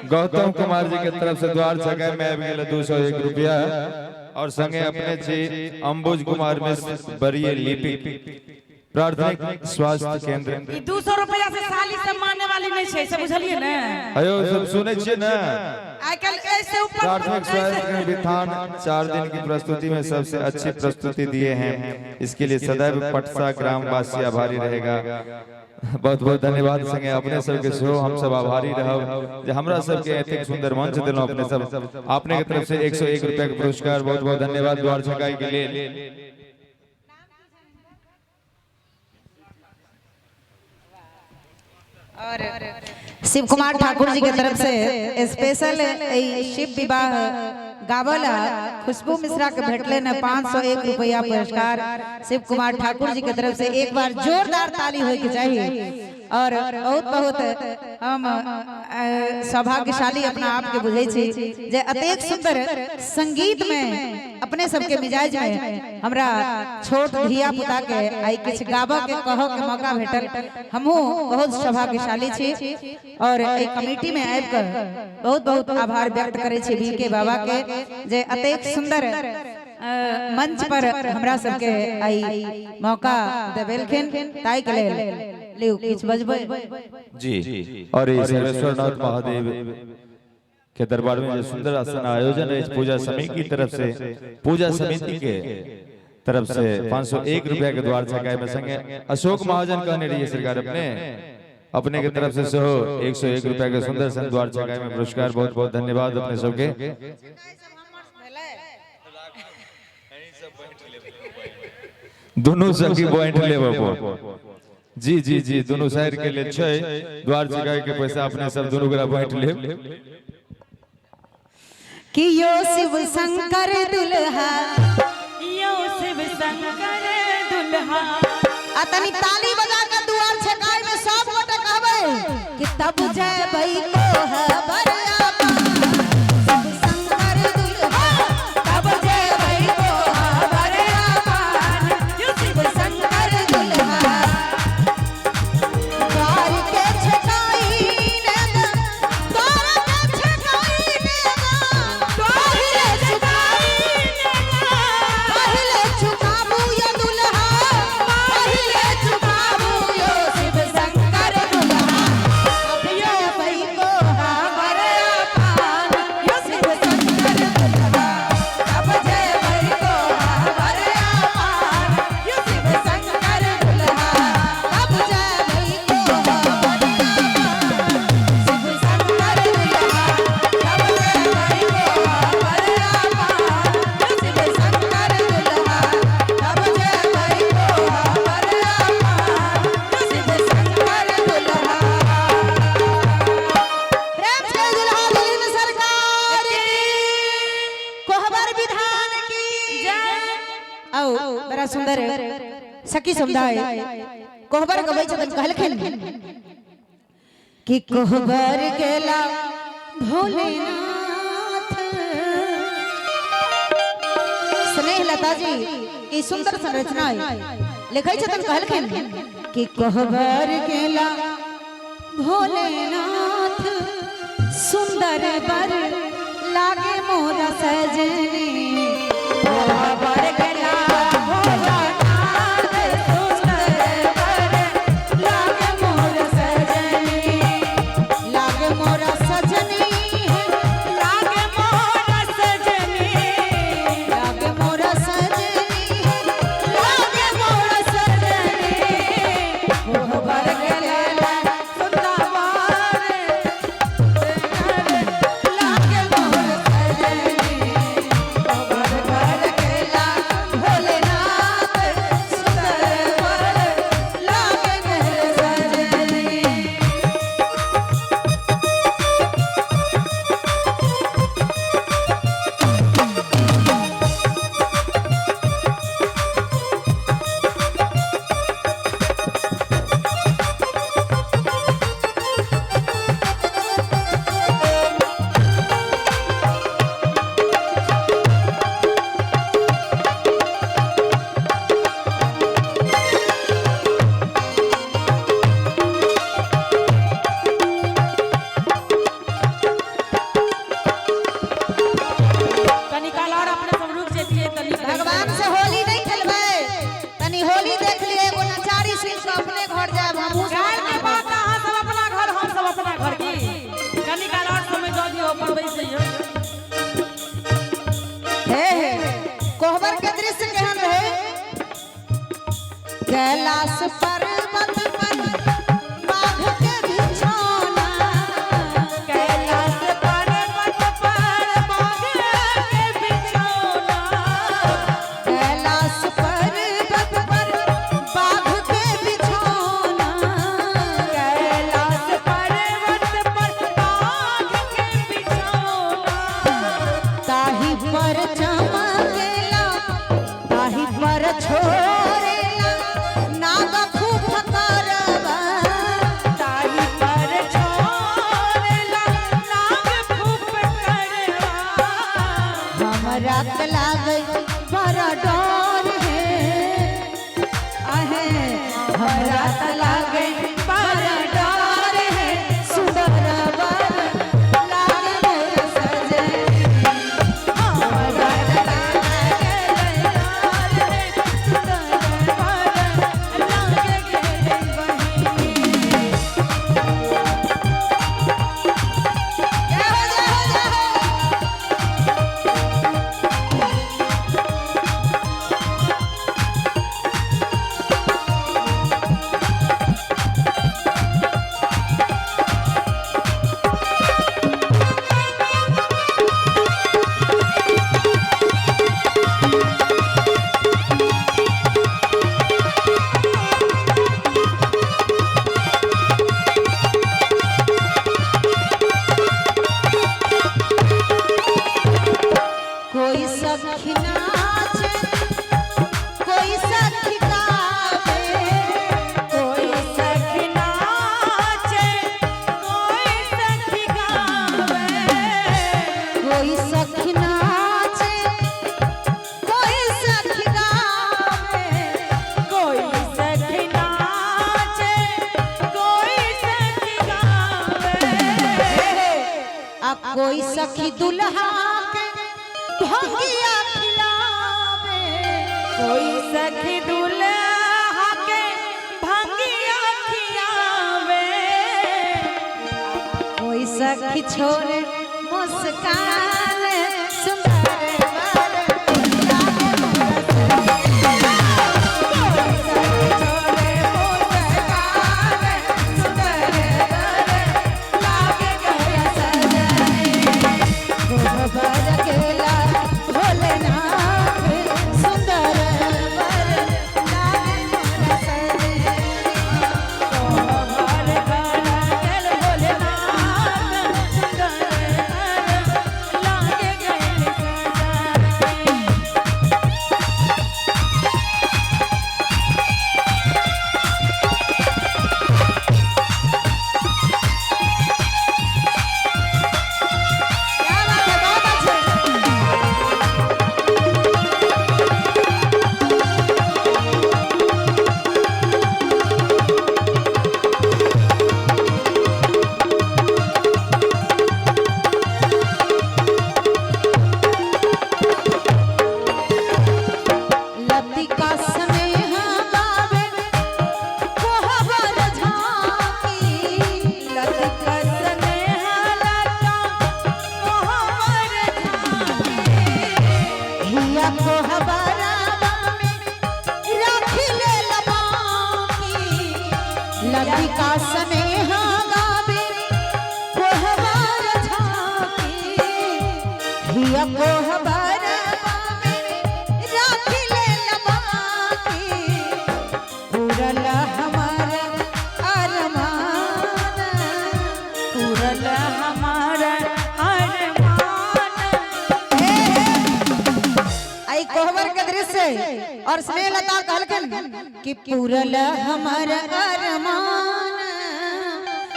गौतम कुमार जी के तरफ से द्वार छकाई में आबि गेल 201 रुपया और संगे अपने छी अंबुज कुमार मिश्र बरिये लिपिक प्राथमिक स्वास्थ्य केंद्र। ई 200 रुपया से साली सब मानने वाली नहीं छै, से बुझलिए ने? अयो सब सुनै छियै ने? आइ काल्हि ऐसे ऊपर प्राथमिक स्वास्थ्य केंद्र विधान 4 दिन की प्रस्तुति में सबसे अच्छी प्रस्तुति दिए हैं, इसके लिए सदैव पटसा ग्रामवासी आभारी रहेगा। बहुत बहुत धन्यवाद। संगे अपने सबके सेहो हम सब आभारी रहब जे हमरा सबके एतेक सुंदर मंच देलहुँ अपने सब। अपने के तरफ से 101 रुपया के पुरस्कार, बहुत बहुत धन्यवाद द्वार छकाई के लेल। और शिव कुमार ठाकुर जी के तरफ से स्पेशल शिव विवाह गावला खुशबू मिश्रा के भेटले ने 501 रुपया पुरस्कार शिव कुमार ठाकुर जी के तरफ से। एक बार जोरदार ताली होय के चाहिए। और बहुत बहुत हम सौभाग्यशाली अपना आप के बुझै छी जे अतेक सुंदर संगीत में अपने सबके मिजाज में हमरा छोट धिया पुता के आई किछु गाबऽ के कहऽ के मौका भेटल, हमहूँ बहुत सौभाग्यशाली छी। और एहि कमेटी में आबि कऽ बहुत बहुत आभार व्यक्त करै छी बी के बाबा के जे अतेक सुंदर मंच पर हमरा सबके आई मौका देलखिन, ताहि के लेल लिउ किछु बजबै जी। और ये सर्वेश्वर नाथ महादेव के दरबार में जो सुंदर आसन आयोजन है पूजा समिति की तरफ से, पूजा समिति के तरफ से 501 रुपया के द्वार छकाई में संगे अशोक महाजन कहने रही सरकार अपने अपने के तरफ से सेहो 101 रुपया के सुंदर सन द्वार छकाई में पुरस्कार। बहुत बहुत धन्यवाद अपने सबके। दोनों सखी पॉइंट लेब। जी जी जी दोनों साइड के लिए छै द्वार छकाई के पैसा अपने सब दोनों गोरा बांटि लेब। कि यो शिव शंकर दुल्हा, यो शिव शंकर दुल्हा। आ तनी ताली बजा के दुआर छकाई में सब गोटे कहबै कि तब जयबै कोहबर शिव शंकर दुल्हा, तब जयबै कोहबर आपान यो शिव शंकर दुल्हा। द्वार के छकाई ने दा, द्वार के छकाई ने दा, पहिले चुकाई पहिले चुकाबू यो दुल्हा, पहिले चुकाबू यो शिव शंकर दुल्हा। अब जयबै कोहबर आपान यो शिव शंकर दुल्हा, अब जयबै कोहबर आपान यो शिव शंकर दुल्हा, अब जयबै कोहबर शिव शंकर दुल्हा, अब जयबै कोहबर आपान यो शिव शंकर दुल्हा, अब जयबै कोहबर आपान यो शिव शंकर दुल्हा। प्रेम से दुल्हा दुल्हन सरकार की, कोहबर विधान की जय। आओ बड़ा सुंदर सखी समुदाय कोहबर गबै छथिन। कहलखिन कि कोहबर गेला भोलेनाथ। स्नेह लता जी की सुंदर संरचना है लिखै छथिन। कहलखिन कि कोहबर गेला भोलेनाथ, सुंदर बर लागे मोरा सजनी। कोहबर गेला भोलानाथ, सुंदर बर लागे मोर सजनी। लागे मोरा सजनी, लागे मोर सजनी, लागे मोरा सजनी, लागे मोर सजनी। कोहबर गेला सुंदर बर लागे मोर सजनी। हमरा के लागे बड़ा डर है, आहे हमरा के लागे बड़ा डर है, सुंदर वर लागे मोर सजनी। हमरा के लागे डर है, सुंदर वर लागे गे बहिनी। जय हो, जय हो, जय हो। कोई सखी नाचे, कोई सखी गावे, कोई सखी नाचे, कोई सखी गावे, कोई सखी नाचे, कोई सखी गावे, कोई सखी नाचे, कोई सखी गावे, आ कोई सखी दुल्हा के भंगिया खिलावे, कोई सखी दुल्हा के भंगिया खियावे, कोई सखी छोरे मुस्कान, सुंदर वर लागे मोर सजनी। कोई सखी छोरे मुस्कान, सुंदर वर लागे गया सजनी। गोबर केला भोलेनाथ, सुंदर वर लागे मोर सजनी। कोहबर गल भोलेनाथ, सुंदर वर लागे गए सजनी। क्या बात है, बहुत अच्छे। लतिका स्नेह गावे कोहबर झांकी, लतिका स्नेह लता कोहबर झांकी, हिया कोहबरवा में राखी ले लबाकी। लतिका स्नेह गावे कोहबर झांकी, हिया कोहबरवा में राखी ले लबाकी। पूरल हमार अरमान, पूरल हमार अरमान। आई कोहबर के दृश्य और स्नेहलता कहलखिन कि पूरल हमार अरमान।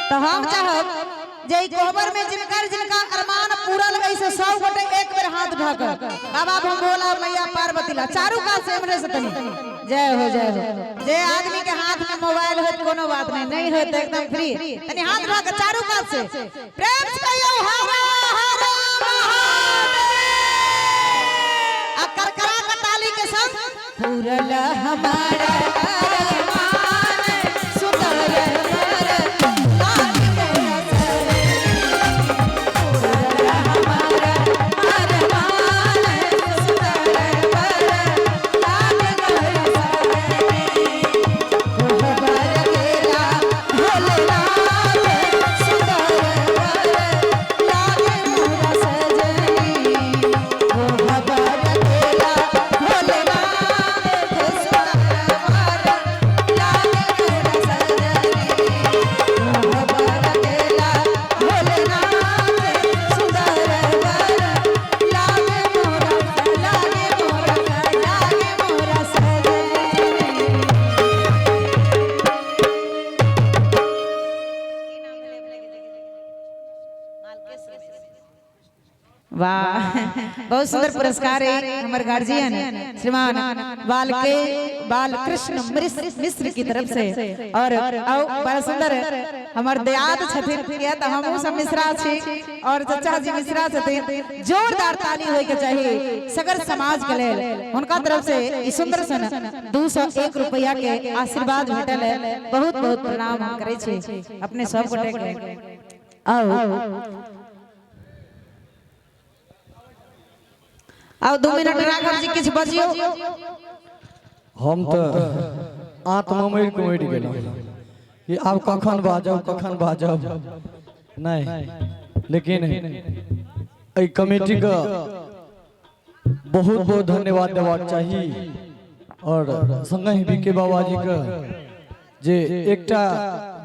तो हम चाहब जे ई कोहबर में जिनकर जिनका अरमान पूरल ऐसे 100 गोटे एक बेर हाथ उठा कर बाबा भम भोला और मैया पार्वती ला चारू कात से हमरे से तनी जय हो, जय हो। जे आदमी के हाथ में मोबाइल होत कोनो बात नहीं, नहीं होत एकदम फ्री, तनी हाथ उठा कर चारू कात से प्रेम से कहियो हर हर महादेव। आ करकरा के ताली के संग पूरल हमारा अरमान, सुंदर वर लागे मोर सजनी। पूरल हमारा अरमान, सुंदर वर लागे मोर सजनी। कोहबर केला भोलेनाथ, सुंदर वर लागे मोर सजनी। कोहबर केला भोलेनाथ, सुंदर वर वाह, बहुत सुंदर पुरस्कार है हमारे गार्जियन श्रीमान बालके बालकृष्ण मिश्र की तरफ से। और आओ बड़ा सुंदर हमार दयाद छथिन, किया तो हमहू सब मिश्रा छी और चचा जी मिश्रा छथिन। जोरदार ताली होय के चाहिए सगर समाज के लेल। हुनका तरफ से ई सुंदर सन 201 रुपया के आशीर्वाद भेटल है। बहुत बहुत प्रणाम हम करै छी अपने सब गोटे के। आओ आओ 2 मिनट राघव जी किछु बजियो। हम तऽ आत्मा मरि के मरि गेलहुँ कि आब कखन बाजब कखन बाजब नहि, लेकिन एहि कमिटीके बहुत बहुत धन्यवाद देबाक चाही और संगहि बी के बाबाजीके जे एकटा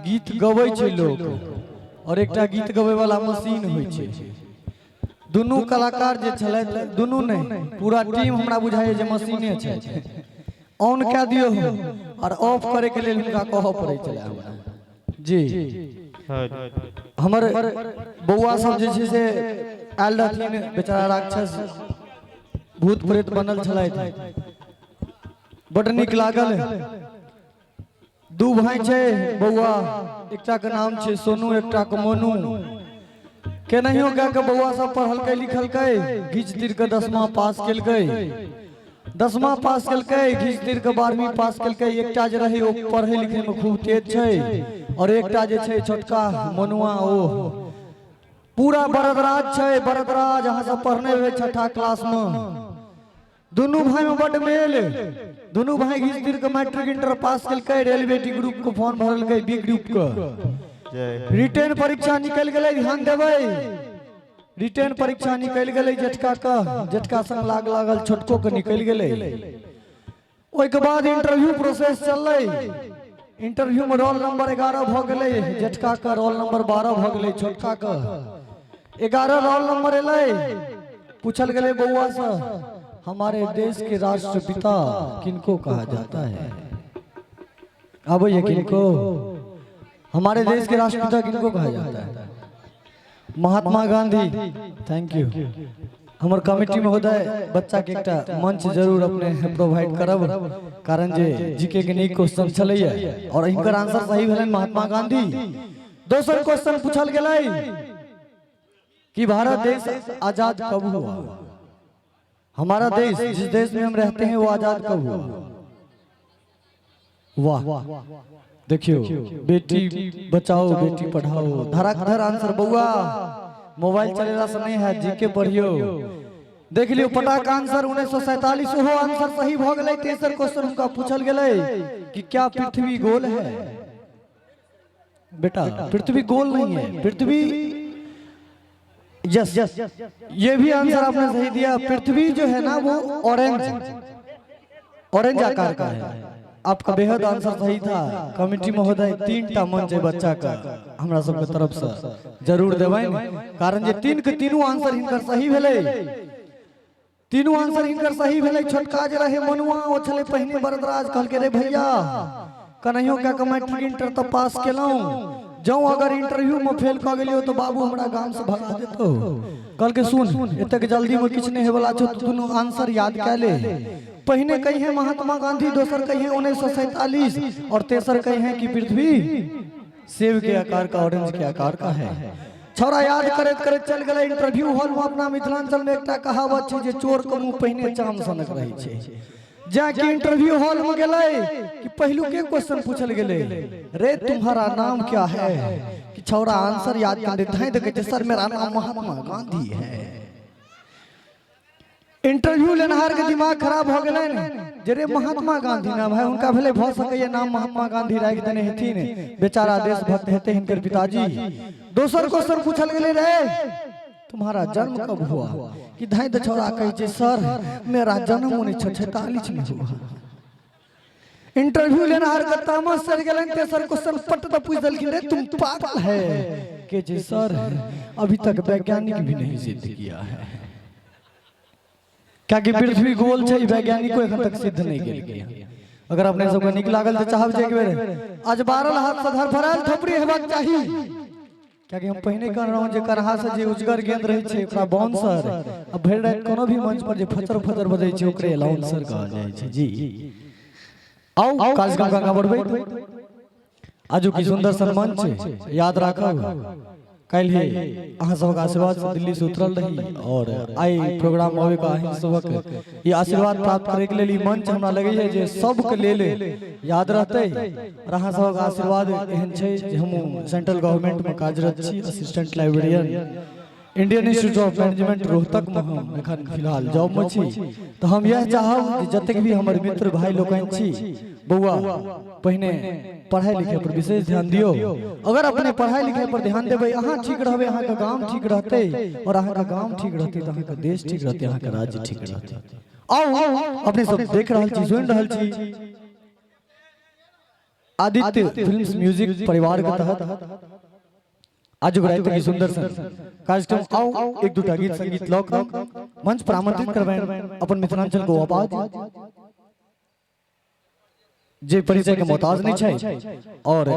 गीत गबै छै लोक और एकटा गीत गबै वाला मशीन होइ छै। दुनू कलाकार जे छलथि, दुनू नहि पूरा टीम हमरा बुझाइए जे मशीने छै, ऑन कए दियौ और ऑफ करैके लेल हुनका कहऽ पड़ै छलै हमरा। जी हमर बौआ सब जे छै से आयल रहथिन, बेचारा राक्षस भूत प्रेत बनल छलथि, बड नीक लागल। दू भाई छै बौआ, एकटा के नाम छै सोनू, एकटा के मोनू। केनाहियो कए के बौआ सब पढ़लकै लिखलकै, घीच तीर के 10वां पास केलकै, 10वां पास केलकै, घीच तीर के 12वीं पास केलकै। एकटा जे रहै ओ पढ़ै लिखै में खूब तेज छै और एकटा जे छै छोटका मोनुआ ओ पूरा बरदराज छै। बरदराज अहाँ सब पढ़ने हेबै 6ठा क्लास में। दुनू भाई में बड मेल, दुनू भाई घीच तीर के मैट्रिक इंटर पास केलकै, रेलवे डी ग्रुप के फॉर्म भरलकै, बी ग्रुप के रिटर्न परीक्षा निकल गेलै। ध्यान देबै, रिटर्न परीक्षा निकल गेलै जेठका के, जेठका संग लाग लागल छोटको के निकल गेलै। ओहिके बाद इंटरव्यू प्रोसेस चललै, इंटरव्यू में रोल नंबर 11 भऽ गेलै जेठका के, रोल नंबर 12 भऽ गेलै छोटका के। 11 रोल नंबर एलै, पूछल गेलै बौआ से, हमारे देश के राष्ट्रपिता किनको कहा जाता है? आबैए किनको? हमारे देश के राष्ट्रपिता किनको कहा जाता है? महात्मा गांधी। Thank you. हमर कमिटी महोदय बच्चा के एकटा मंच जरूर अपने प्रोवाइड करब, कारण जे जीके के नीक क्वेश्चन छलैया और हिनकर आंसर सही भेलनि महात्मा गांधी। दोसर क्वेश्चन पूछल गेलै कि भारत देश आजाद कब हुआ? हमारा देश, जिस देश में हम रहते हैं, वो आजाद कब हुआ? वाह, देखियो, बेटी बचाओ बेटी पढ़ाओ, धराधर आंसर। बउआ मोबाइल चलेला से नहीं है, जीके पढ़ियो। देख लियो, पटाक आंसर 1947, ओहो आंसर सही भ गेलै। तेसर क्वेश्चन हुनका पूछल गेलै कि क्या पृथ्वी गोल है? बेटा पृथ्वी गोल नहीं है, पृथ्वी, यस ये भी आंसर आपने सही दिया। पृथ्वी जो है ना वो ऑरेंज ऑरेंज आकार का है। आपका बेहद आंसर सही था। कमिटी महोदय 3टा मंच है बच्चा का हमरा सबके तरफ से जरूर देबनि, कारण जे 3 के तीनू आंसर हिनकर सही भेलै, तीनू आंसर हिनकर सही भेलै। छोटका जे रहे मनुआ ओ छलै पहिने बरदराज, कहलकै रे भैया कन्हैयो कए के मैट्रिक इंटर तऽ पास केलहुँ, जौं अगर इंटरव्यू में फेल कऽ गेलियो तो बाबू हमरा गाम से भगा देतो। कहलकै सुन एतेक जल्दी में किछु नहि होयवला छौ, तू दुनू आंसर याद कए ले। पहिने कहिए महात्मा गांधी, दोसर कहिए 1947 और तेसर कहिए कि पृथ्वी सेब के आकार का ऑरेंज के आकार का है। छौड़ा याद करैत करैत चल गेलै इंटरव्यू हॉल में। अपना मिथिलांचल में एकटा कहावत छै जे चोर के मुंह पहिने चाम सनक रहै छै। जाके इंटरव्यू हॉल में गेलै कि पहिलुके क्वेश्चन पूछल गेलै, रे तुम्हारा नाम क्या है? कि छौड़ा आंसर याद कर धाई देखै छै, सर मेरा नाम महात्मा गांधी है। इंटरव्यू लेनहार के दिमाग खराब हो गेलनि जे रे महात्मा गांधी नाम है हुनका, भेलै भऽ सकैए नाम महात्मा गांधी राखि देने हेथिन, बेचारा देशभक्त हेतै हिनकर पिताजी। दोसर क्वेश्चन पूछल गेलै, रे तुम्हारा जन्म कब हुआ? कि धाई द छौड़ा कहै छै, सर मेरा जन्म 1946 में हुआ। इंटरव्यू लेनहार के तामस चढ़ि गेलनि, तेसर क्वेश्चन पट द पूछि देलखिन, रे तुम पागल है? के जे सर अभी तक वैज्ञानिक भी नहीं सिद्ध किया है, कियाकि पृथ्वी गोल छै वैज्ञानिको एखन तक सिद्ध नहीं केलकै। अगर अपने सबके नीक लागल तऽ चाहब जे एक बेर अजबारल हाथ से धरफड़ायल थोपड़ी हेबाक चाही। कियाकि हम पहिने कहने रहौं जे करहा से जे उजगर गेंद रहै छै ओकरा बाउंसर आ भरि राति कोनो भी मंच पर जे फचर फचर बजै छै ओकरे अलाउंसर कहल जाइ छै। जी आउ कार्यक्रम आगाँ बढ़बैत आजुक ई सुंदर सन मंच याद राखब काल्हि अहाँ सबक आशीर्वाद से दिल्ली से उतरल रही और आई प्रोग्राम आबे के अहीं सबक ई आशीर्वाद प्राप्त करे के लेल ई मंच हमरा लगैए जे सबके लेल याद रहतै। और अहाँ सबक आशीर्वाद एहन छै जे हम सेंट्रल गवर्नमेंट में कार्यरत छी, assistant librarian Indian Institute of Management Rohtak में हम एखन फिलहाल जॉब में छी। तो हम यह चाहब जे जतेक भी हमर मित्र भाई लोकनि छी, बौआ पहिने पढ़ाई लिखाई पर विशेष ध्यान दियौ। अगर अपने पढ़ाई लिखाई पर ध्यान देबै अहाँ ठीक रहबै, अहाँके गाम ठीक रहतै, और अहाँके गाम ठीक रहतै तऽ अहाँके देश ठीक रहतै, अहाँके राज्य ठीक रहतै। आउ अपने सब देख रहल छी, सुनि रहल छी आदित्य फिल्म्स म्यूजिक परिवार के तहत आजुक राति के सुंदर सन कार्यक्रम। आउ एक दूटा गीत संगीत लऽ कऽ मंच पर आमंत्रित करबनि अपन मिथिलांचल को आवाज जे परिचय के मोहताज नहीं छै और